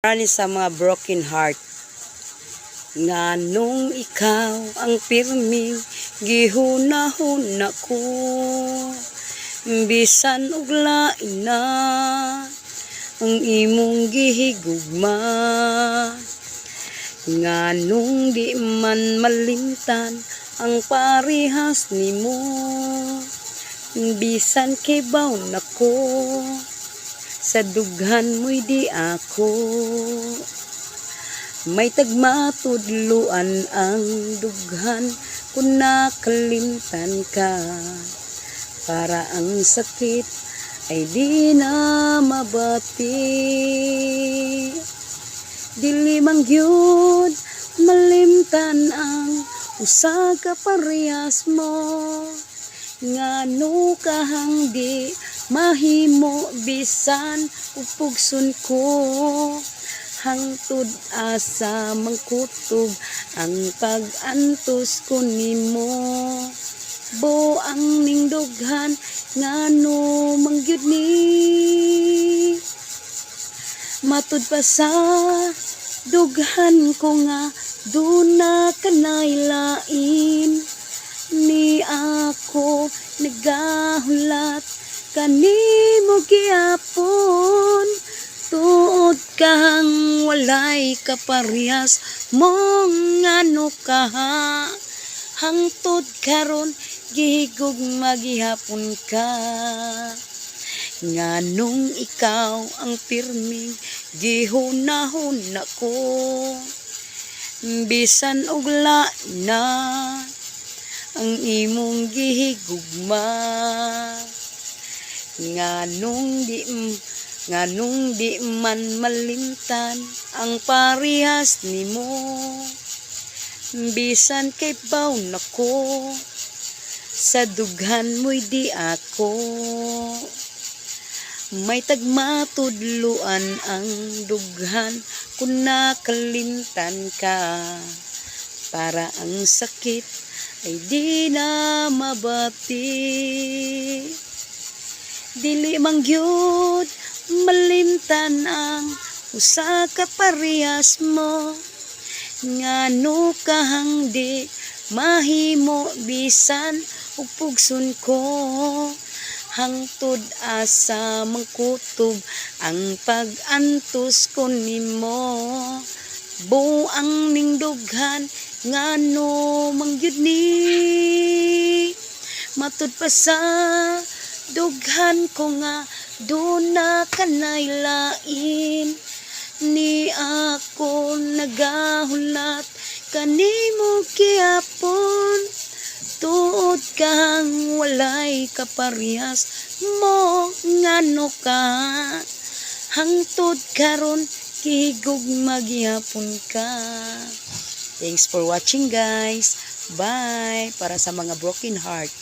Ani sa mga broken heart. Nganong ikaw ang pirming gihuna-huna ko, bisan og lain na ang imong gihigugma. Nganong di man malimtan ang parehas nimo, bisan kibaw nako sa dughan mo'y di ako. May tagmatudluan ang dughan kung nakalimtan ka, para ang sakit ay di na mabati. Dili man gyud malimtan ang usa ka parehas mo. Ngano kahang di mahimo bisan ug pugson ko. Hangtod asa mangkutob ang pag-antos ko nimo. Buang ning dughan, ngano man gyud ni? Matud pa sa dughan ko nga duna kanay lain. Ni ako nagahulat kanimo gihapon. Tuod kang walay kaparehas mo, ngano ka? Hangtod karon gihigugma gihapon ka. Nganong ikaw ang pirming gihuna-huna ko, bisan og lain na ang imong gihigugma. Nganong di man malimtan ang parehas nimo, bisan kay baw nako sa dughan mo'y di ako. May tagmatudluan ang dughan kung nakalimtan ka, para ang sakit ay di na mabati. Dili man gyud malimtan ang usa ka parehas mo. Ngano kahang di mahimo bisan ug pugson ko. Hangtod asa mangkutob ang pag-antos ko nimo. Buang ning dughan, ngano man gyud ni? Matud pa sa dughan ko nga duna kanay lain. Ni ako nagahulat kanimo gihapon. Tuod kang walay kaparehas mo, ngano ka? Hangtod karon gihigugma gihapon ka. Thanks for watching, guys. Bye para sa mga broken heart.